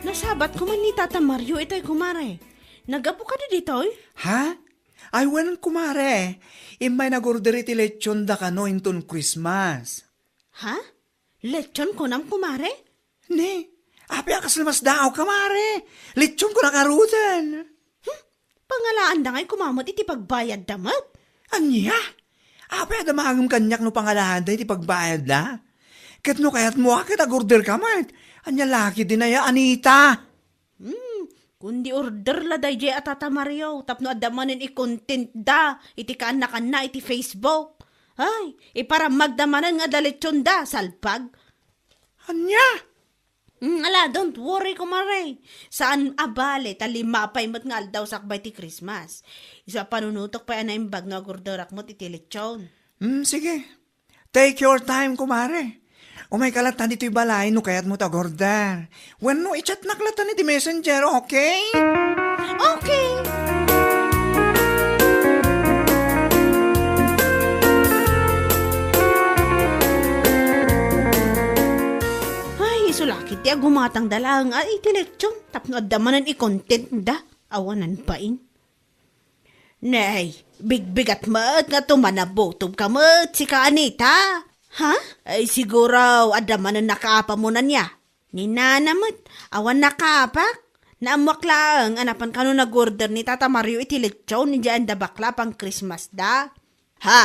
Nasabat ko man ni Tata Mario itay, kumare. Naggapu kadi ditoy? Ha? Ay, wen, kumare. Immay nagorder iti lechon da kano inton Christmas. Ha? Lechon kunam, kumare? Ne, apay a kasla masdaawka, mare? Lechon ko nakaruten. Hmm? Pangalaanda ngay kumamet iti pagbayadda met? Ania? Apay a damagem kaniak no pangalaanda iti pagbayadda? Ket no kayatmo a ket agorderka met. Ania la ketdin aya, Anita? Hmm, kundi order la daydiay a Tata Mario tapno adda manen i-content da iti kaannakanna iti Facebook. Ay, iparammagda manen nga adda lechon da, salpag. Ania? Hmm, ala, don't worry, kumare. Saan a bale, ta lima pay met nga aldaw sakbay ti Christmas. Isu a panunotok pay a naimbag no agorderak met iti lechon. Hmm, sige. Take your time, kumare. Umayka latta ditoy balay no kayatmo ti agorder. Wenno i-chatnak latta iti messenger, okay? Okay. Ay, isu la ketdi a gumatangda laeng a iti lechon tapno adda manen i-content da. Awanan pain. Nay, bigbigat met nga tumanabutob ka met, sika Anita. Ha? Ay, siguro, adda manen nakaapam ania. Ni nana met, awan nakaapak. Naammuak laeng a napan kano nagorder ni Tata Mario iti lechon, idiay adda bakla a pang-Christmas da. Ha?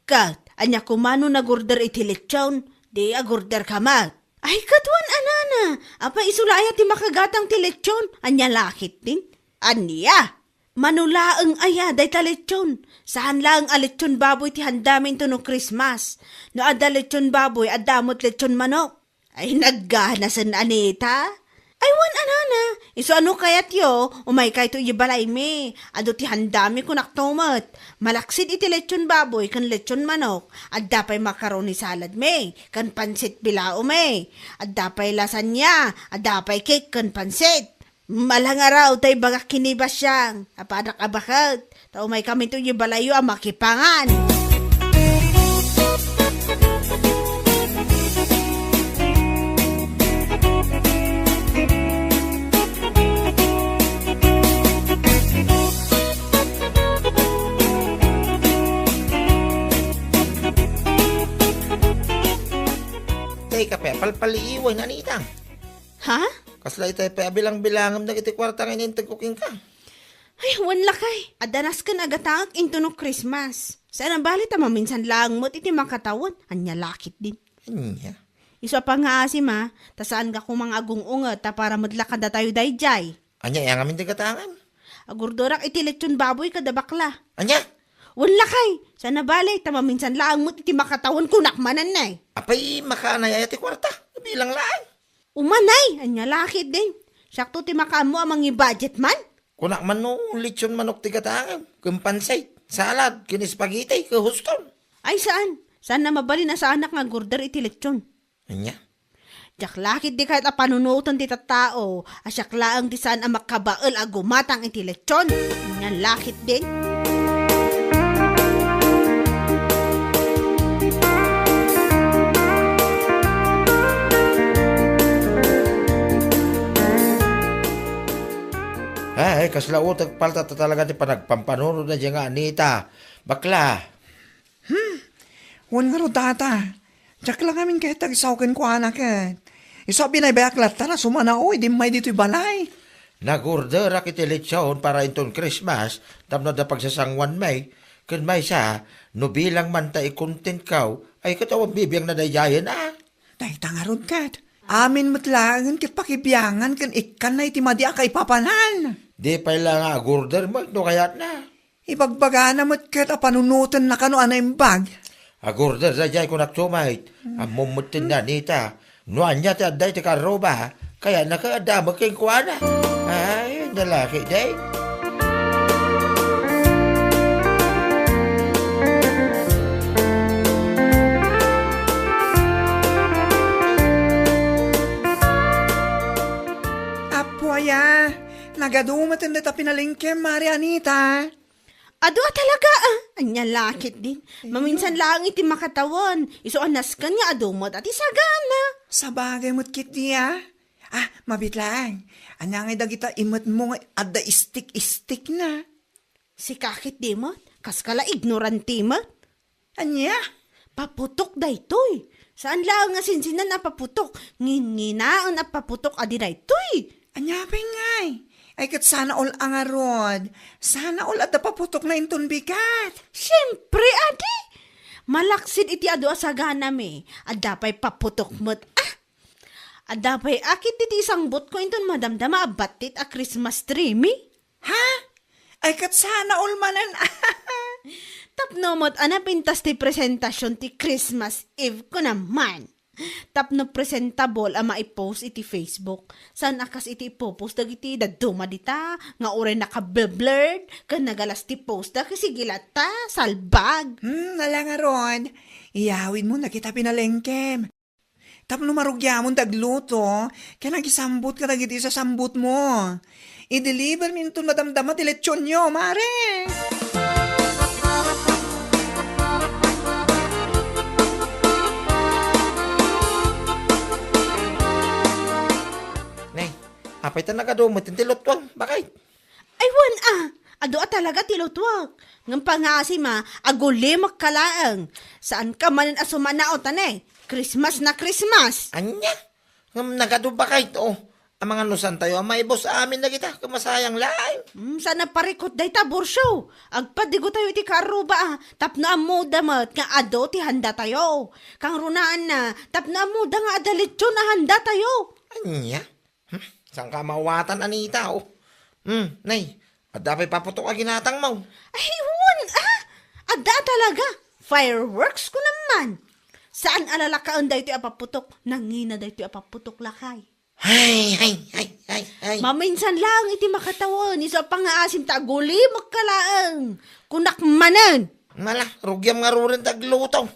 Ket, ania koma no nagorder iti lechon, di agorder ka met? Ay, ket wen a nana, apay isu la aya ti makagatang ti lechon, ania la ketdin? Ania? Mano laeng aya dayta lechon? Saan laeng a lechon baboy ti handami intono Christmas. No adda lechon baboy, adda met lechon manok. Ay, nagganasen, Anita. Ay, wen a nana, isu a no kayatyo, umaykayto iti balaymi. Adu ti handami, kunakto met. Malaksid iti lechon baboy ken lechon manok, adda pay macaroni saladmi, ken pansit bilaomi. Adda pay lasagna, adda pay cake ken pansit. Malangaraw tay bagak kini Basiang, apadak a baket, ta umaykaminto iti balayyo a makipangan. Tay, kape, palpaliiwan, Anita. Ha? Kasla itay pay a bilang-bilangem dagiti kuarta nga ininteg ko kenka. Ay, wen lakay. Adda nasken a gatangek intono Christmas. Saan a bale ta maminsan laeng met iti makatawen. Ania la ketdin? Ania? Isu a pangngaasim a, ta saanka koma nga agung-unget ta para met la kadatayo daydiay. Ania, aya ngamin ti gatangem? Agurdorak iti lechon baboy kada bakla. Ania? Wen lakay, saan a bale, ta maminsan laeng met iti makatawen, kunak manen, ne. Apay, makaanay aya ti kuarta? Bilang laeng. Umanay, ania la ketdin? Siakto ti makaammo a mangi-budget man? Kunak man no lechon manok ti gatangem, ken pansit, salad, ken spaghetti, ken huston. Ay, saan? Saan a mabalin a saanak nga agurder iti lechon? Ania? Diak la ketdi kayat a panunoten ti tattao a siak laeng ti saan a makabael a gumatang iti lechon. Ania la ketdin? Ay, kasla utek palta ta talaga ti panagpampanunotna diay nga Anita. Bakla. Hmm, wen ngarud, tata. Diak la ngamin ket agsaw kenkuana ket. Isu a binaybay-ak latta a sumanao idi immay ditoy balay. Nagurderak iti lechon para inton Christmas tapno adda pagsasanguanmi, ken maysa, no bilang man ta i-contentko, ay ket awan bibiangna daydiayen a. Dayta ngarud ket, amin met laengen ket pakibiangan ken ikkanna iti madi a kaipapanan. Di pay la nga agurder met no kayatna. Ibagbagana met ket a panunotenna kano a naimbag. Agurder daydiay, kunak, tumay. Ammom met ti Anita. No ania ti adda iti karruba, kayatna ket adda met kenkuana. Ay, ania la ketdi. Apo aya, nagadu met dayta pinalengkem, Mare Anita. Adu a talaga, ah. Ania la ketdin? Maminsan laeng iti makatawen. Isu a nasken nga adu met a ti sagana. Sabagay met ketdi, ah. Ah, mabiit laeng. Ania ngay dagita imetmo nga adda istik-istikna? Sika ketdi met? Kaska la ignorante met? Ania? Paputok daytoy. Saan laeng nga sinsinan a paputok, nginginaen a paputok a di daytoy. Ania pay ngay? Ay, ket sana all a ngarud. Sana all adda paputokna inton bigat. Siempre, adi. Malaksid iti adu a saganami, adda pay paputok met. Ah! Adda pay a ketdi ti isangbutko inton madamdama a battit a Christmas tree mi. Ha? Ay, ket sana all manen. Tapno met a napintas ti presentasion ti Christmas Eve ko naman. Tapno presentable a maipost iti Facebook. Saan a kas iti ipopost dagiti dadduma dita, nga uray nakablurred, ken nagalas ti post da, ket sige latta, salbag. Hmm, ala ngarud. Iyawidmo dagita pinalengkem. Tapno marugiamon ti agluto, ken agisambut kadagiti sasambutmo. I-deliver mi inton madamdama ti lechonyo, Mare! Nay, apay ta nagadu met ti lutong, bakit? Ay, wen a! Adu a talaga ti lutwak. Ngem pangaasim a, agulimek ka laeng. Saan ka manen a sumanao ta ne, Christmas na Christmas. Ania? Ngem nagadu bakay to. Amangan no saantayo a maibus amin dagita, ket masayang laeng. Hmm, saan a parikut dayta, Borsio. Agpadigotayo iti kaarruba a, tapno ammoda met nga adu ti handatayo. Kangrunaanna, tapno ammoda nga adda lechon a handatayo. Ania? Hmm, saan ka mawatan, Anita, oh? Hmm, nay, adda pay paputok a ginatangmo? Ay, wen, ah! Adda talaga! Fireworks ko naman! Saan a lalakaen daytoy a paputok? Nangina daytoy a paputok, lakay. Ay, ay, ay, ay, ay. Maminsan laeng iti makatawen, isu a pangaasim ta agulimek ka laeng. Kunak manen. Mala, rugiam ngaruden ti agluto.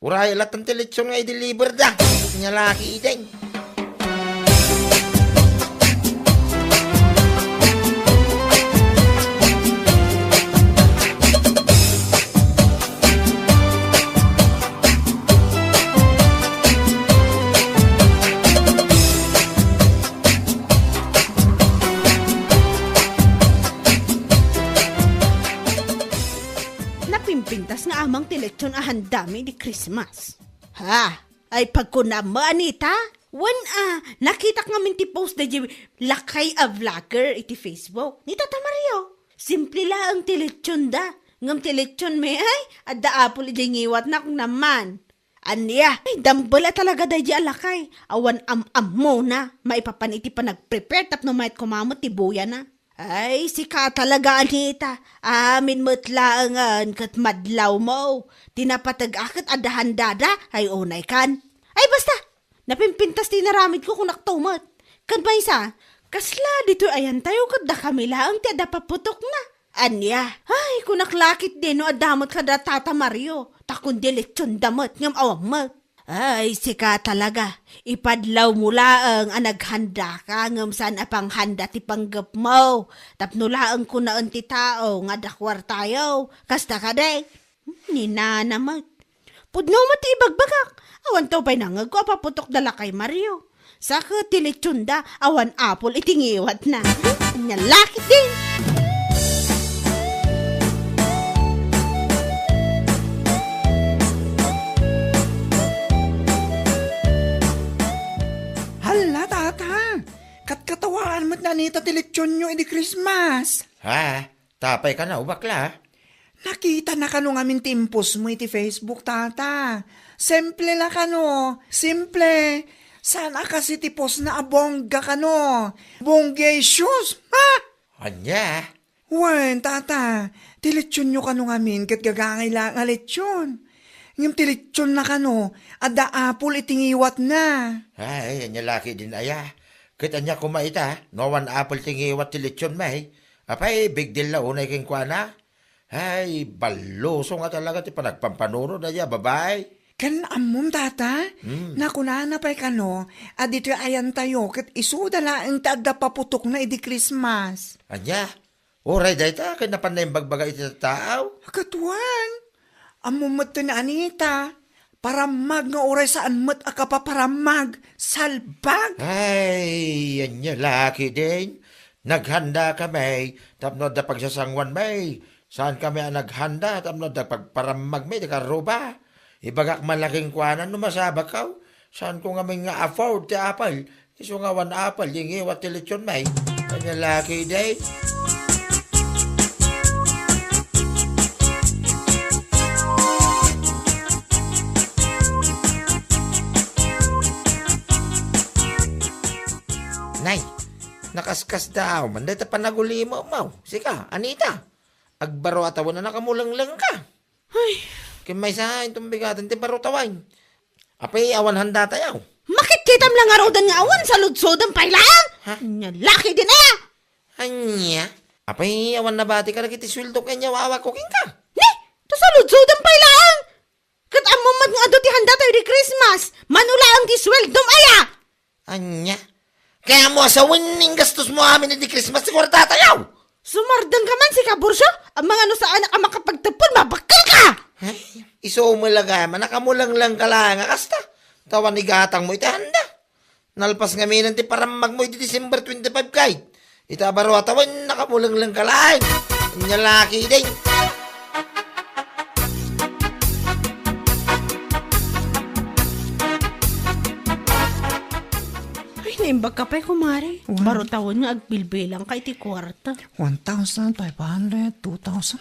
Uray latta ti lechon nga i-deliver da. Nia la ketdin. Napimpintas nga amang ti lechon a handami idi Christmas. Ha? Ay, pagkunam mo, Anita? Wen a, nakitak ngamin ti post daydi lakay a vlogger iti Facebook. Ni Tata Mario. Simple laeng ti lechon da. Ngem ti lechon mi ay, adda apul idiay ngiwatna, kunam man. Ania? Ay, dambel a talaga daydi a lakay. Awan am-ammona. Maipapan iti panagprepare tapno mayat koma met ti buyana. Ay, sika talaga, Anita. Amin met laengen ket madlawmo. Ti napateg-ak ket adda handada. Ay, unaykan. Ay, basta! Napimpintas ti inaramidko, kunak to met. Ken maysa, kasla ditoy ayantayo ket dakami laeng ti adda paputokna. Ania? Ay, kunak la ketdi no adda met kada Tata Mario. Ta kundi lechonda met ngem awan met. Ay, sika talaga. Ipadlawmo laeng a naghandaka ngem saan a panghanda ti panggepmo. Tapno laeng kunaen ti tao nga adda kuartayo. Kasta kadi? Ni Nana met. Pudno met ti ibagbagak. Awan to pay nangegko a paputokda lakay Mario. Sa ket ti lechonda, awan apol iti ngiwatna. Ania la ketdi. Hala, Tata! Katkatawaan met ni Anita ti lechonyo idi Christmas. Ha? Tapay kano, bakla? Nakitana kano ngamin ti impostmo iti Facebook, Tata. Simple la kano. Simple. Saan a kasi ti postna a bongga kano. Bonggacious. Ha? Ania? Wen, Tata. Ti lechonyo kano ngamin ket gagangay la nga lechon. Ngem ti lechonna kano, adda apol iti ngiwatna. Ay, ania la ketdin aya. Ket ania koma ita, no awan apol ti ngiwat ti lechon, may? Apay, big deal la unay kenkuana? Ay, balluso nga talaga ti panagpampanunot daydi a babai. Ken ammom, Tata? Hmm. Nakunana pay kano a ditoy ayantayo ket isuda laeng ti adda paputokna idi Christmas. Ania? Uray dayta ket napan naimbagbaga iti tattao? Katuan. Ammom met ni Anita. Parammag nga uray saan met a kapaparammag, salbag! Ay, ania la ketdin. Naghanda kami tapno adda pagsasanguan, may. Saan kami a naghanda tapno adda pagparammag, may, ti karruba. Ibagak man la kenkuana no masabakaw. Saanko ngamin nga afford ti apol. Isu nga awan apol, di ngiwat ti lechon, may. Ania la ketdin. Nay, nakaskasdaaw man dayta panagulimo, maw. Sika, Anita, agbaro a tawen a nakamulengleng ka. Ay. Ken maysa, inton bigaten ti baro tawen. Apay, awan handatayo. Makitkitam la ngaruden nga awan, saludsoden pay laeng. Ha? Ania la ketdin aya? Ania? Apay, awan nabati kadagiti sueldo ken yawawa ko kenka? Ni, ta saludsoden pay laeng. Ket ammom met nga adu ti handatayo idi Christmas. Mano laeng ti sueldom aya? Ania? Kayatmo a sawen, ingastos mo amin idi Christmas ti kuartatayo? Sumardeng ka man, sika, Burcio? Amangan no saanak a makapagtepon, mabakkel ka! Ay, isu met la gayam a nakamulengleng ka laeng a kasta. Ta awan igatangmo iti handa. Nalpas ngamin ti parammagmo iti December twenty-five, kayat. Ita baro a tawen, nakamulengleng ka laeng. Ania la ketdin. Ay, naimbag ka pay, kumare. One. Baro tawen nga agbilbilang ka iti kuarta. One thousand five hundred, two thousand.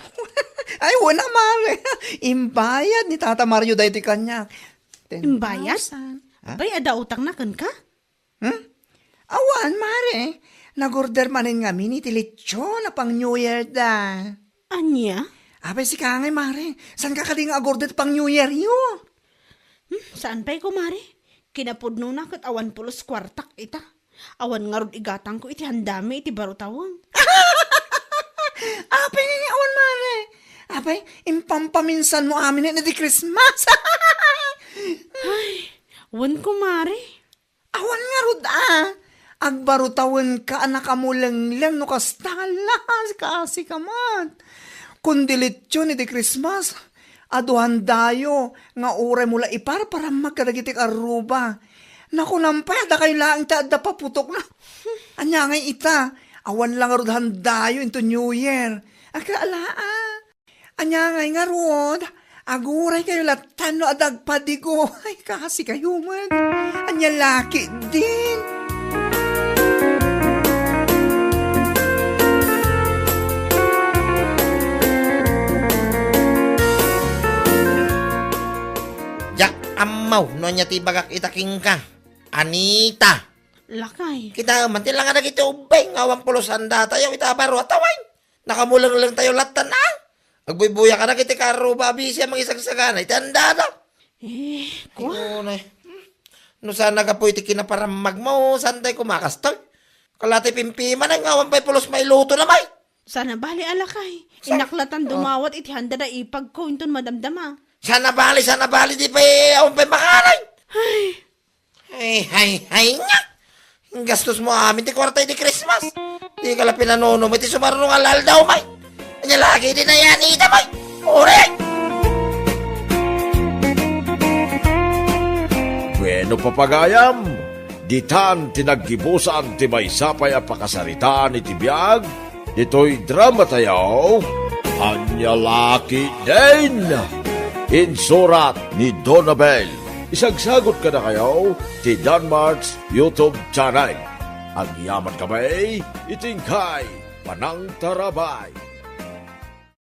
Ay, wala, mare. Imbayad ni Tata Mario daytoy kaniak. Imbayad? Ten thousand. Ha? Bay, adda utangna kenka? Hmm? Awan, mare. Nag-order manen ngamin iti lechon a pang-New Year da. Ania? Apay, sika ngay, mare. Saan ka kadi nga ag-order pang-New Year yo? Hmm, saan pay, kumare? Kinapudnona ket awan pulos kuartak ita. Awan ngarud igatangko iti handami iti baro tawen. Apay, awan, mare. Apay, impampaminsanmo amin iti Christmas. Ay, wen, kumare. Awan ngarud a. Agbaro tawenka a nakamulengleng no kasta, las, kaasi ka met. Kundi lechon iti Christmas, adu handayo nga uray mo la iparparammag kadagiti karruba. Nakunam pay a dakayo laeng ti adda paputokna. Ania ngay ita, awan la ngarud handayo into New Year. Aka ala a. Ania ngay ngarud? Aguray kayo lattan no adda agpadigo. Ay, kasi kayo man. Ania la ketdin? Diak Maw, no ania ti ibagak ita kenka? Anita. Lakay. Kitaem man ti langa dagiti ubbing nga awan pulos sanda tayo ita baro a taway. Nakamulengleng tayo lattan, a? Agbuybuya ka dagiti karuba a bisi a mangisagsagana iti andada. Eh, kua? Ay, unay. No sana gapu iti kinaparammag mo, saan tayo kumakastoy? Kalati pimpiman nga awan pay pulos mailuto na may. Sana bali a lakay. Sa- Innak lattan Oh. dumawat iti handa da ipagko inton madamdama. Sana bali, sana bali, di pay awan pay makanay. Ay. Ay, ay, ay, nga. Gastos mo amin ti kwarta iti Christmas. Di ka la pinanunom iti sumarno nga aldaw, may. Anya lagi di nayanita, may. Ore! Bueno, papagayam, ditan ti naggibusan ti maysa pay a pakasaritaan iti biag ditoy drama tayo, Anya Laki Din. Insurat ni Donabel. Isagsagot kadakayo ti Danmart's YouTube channel. Agyaman kami iti inkay panangtarabay.